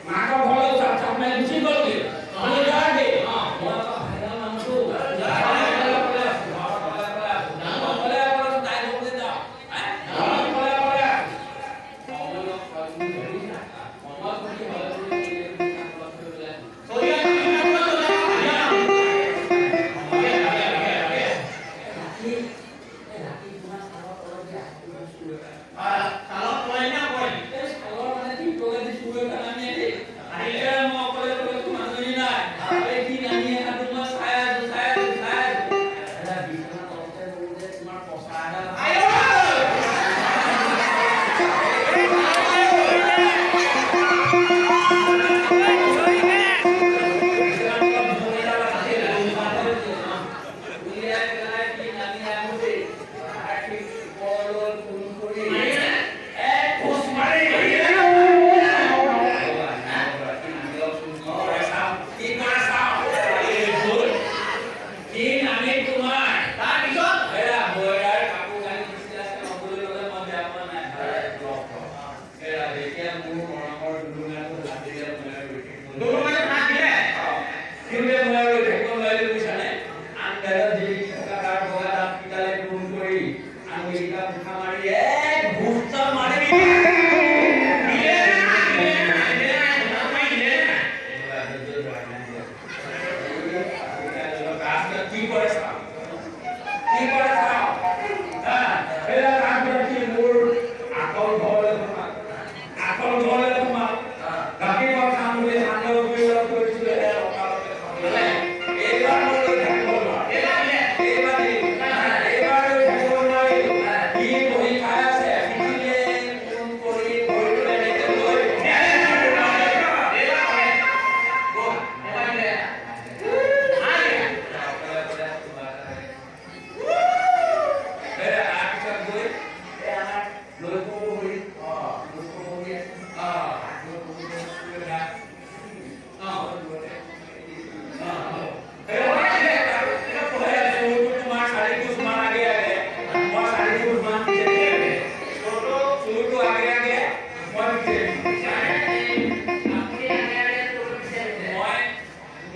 মাকৰ ঘৰলৈ চাপ চাপ মাৰি গুচি গ'লগৈ। বোলে যাগে। মই আকৌ ভাইৰাল মানুহটো। অকলে অকলে আছো, ঘৰত অকলে অকলে আছো। অকলে অকলে আছো, তাই ঘৰলৈ যাওঁ। ঘৰত অকলে অকলে আছো। সময় লগ পাই বুলি ভাবিছা। সময় বুলি হ'লে বুলি ৰাতি তোমাৰ ছালৰ তলত যে চুৰ এটা। ছালত পৰে নে নপৰে? এই ছালৰ মানে ভিতৰলৈ চুৰ এটা নামি আহিল। আহিলে মই অকলে অকলে আছো, মানুহজনী নাই। এই কি নামি অহাটো মই চাই আছো, চাই আছো, চাই আছো। এৰা বিছনাৰ তলতে মোৰ যে তোমাৰ পচা এডাল আইঅ! বিছনাৰ তলত ভোং এডাল আছিল, উলিয়াই পেলাই কি নামি আহোঁতেই তাৰ ঠিক ওপৰলৈ ফোন কৰি এক খোজ মাৰি। কি কৰে চাওঁ, কি নামি তোমাৰ। তাৰপিছত? এৰা বইলাৰ কাপোৰ কানি দিছিলে আছে, ল'বলৈ গ'লে মই বেয়া পোৱা নাই। এৰা যেতিয়া মোৰ মৰমৰ দুলুঙাটো হাত দিলে, মই আৰু ৰৈ থাকিব দুলুঙাটো হাত দিলে? দিওঁতে মই আৰু ৰৈ থাকিব নোৱাৰিলো, বুজিছানে? আনদাৰত জিলিকি থকা তাৰ বগা দাঁতকেইটালে পোন কৰি আঙুলিকেইটা মুঠা মাৰি এক ঘোচা মাৰি দিলে নে নাই? দিলে নে নাই? দিলে নাই? মাৰি দিলে নে নাই? কি কৰে চাওঁ, কি কৰে চাওঁ। এয়া তাৰপিছত সি মোৰ আচল ঘৰলৈ সোমাল, আচল ঘৰলৈ সোমাল। ৰাতিপুৱা খাম বুলি সান্দহ গুড়ি অলপ থৈ দিছিলো, সেয়া সকালতে খাবলৈ। এইবাৰ মই ৰৈ থাকিব নোৱাৰো। এইবাৰ দিলে? এইবাৰ দিলো। এইবাৰ ৰৈ থাকিব নোৱাৰিলো। সি বহি খাই আছে, পিঠিলে ফোন কৰি ভৰিটো এনেকে লৈ এইবাৰ কৰে। এইবাৰ দিলে। নাই দিয়া। অকলে অকলে কিবা এটা লাগে। এ তাৰপিছত গৈ এই আমাৰ লক্ষ্য বহী, লক্ষ্য বহী আছে। লক্ষ্য বহী চোৰটো তোমাৰ 4 খোজ মান আগে আগে, মই 4 খোজমান পিছে পিছে। চোৰটো আগে আগে, মই পিছে পিছে। আপুনি আগে আগে, চোৰটো পিছে পিছে। মই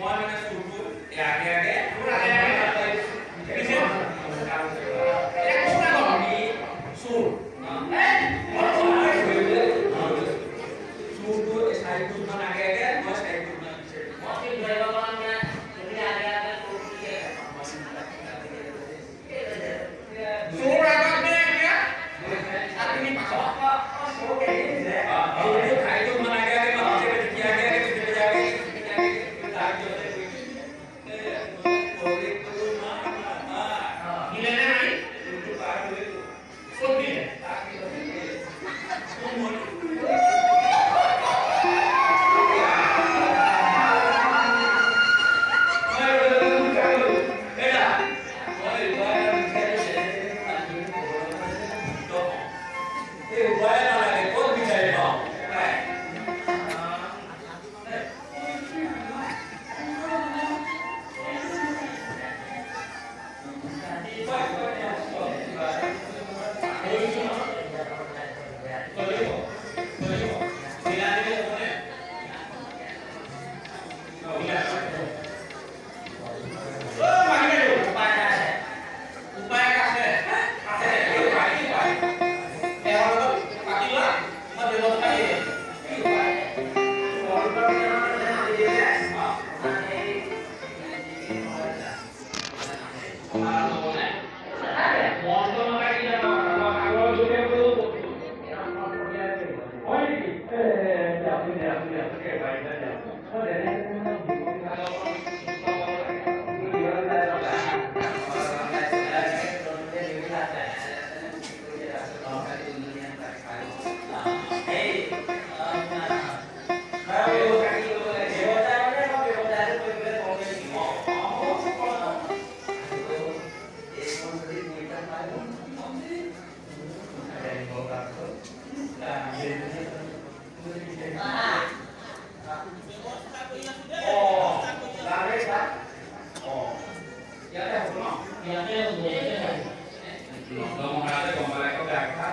মানে চোৰটো এই আগে আগে, চোৰ আগে আগে, পিছে। এতিয়া কোন আগত? আমি চোৰ। চোৰটো 4 খোজমান আগে আগে, মই 4 খোজমান পিছে। মই ঠিক ধৰিব পৰা নাই, তুমি আগে আগে, চোৰটো পিছে পিছে। চোৰ আগত নে এতিয়া? আৰু তুমি পাছত? চোৰটো 4 খোজমান আগে আগে, মই পিছে পিছে। সি আগে আগে, পিছে পিছে, আগে আগে, পিছে পিছে, আগে আগে, তাৰপিছতে কৰি গ'লো মাৰ মাৰ মাৰ। দিলে নে মাৰি? চোৰটো পাৰ হৈ গ'ল। ক'ত দিলে? তাৰপিছতে এই উপায় নালাগে, ক'ত বিচাৰি পাওঁ? চলিব, চলিব। মিলাই দিলে হ'বনে? মিলাই। অ, মাহী বাইদেউ, উপায় এটা আছে। উপায় এটা আছে। আছে। কি উপায়? কি উপায়? এওঁৰ লগত পাতি লোৱা, মই ব্যৱস্থা দি দিম। কি উপায়? সমাধান হ'বনে? মনটো নাথাকিলে সাগৰৰ জৰিয়ে গ'লেও হয় নেকি? আপুনি আপুনি আপুনি পাৰিলে দিয়ক। মই যেনে তেনে মানে ব্যৱস্থা কৰি আছো দেই, অ, ব্যৱস্থা কৰি আছো। লাহে চা। অ, ইয়াতে হ'ব ন? ইয়াতে হ'ব, ইয়াতে হ'ব। দৰমহাতে গম পালে আকৌ বেয়া কথা।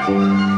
Thank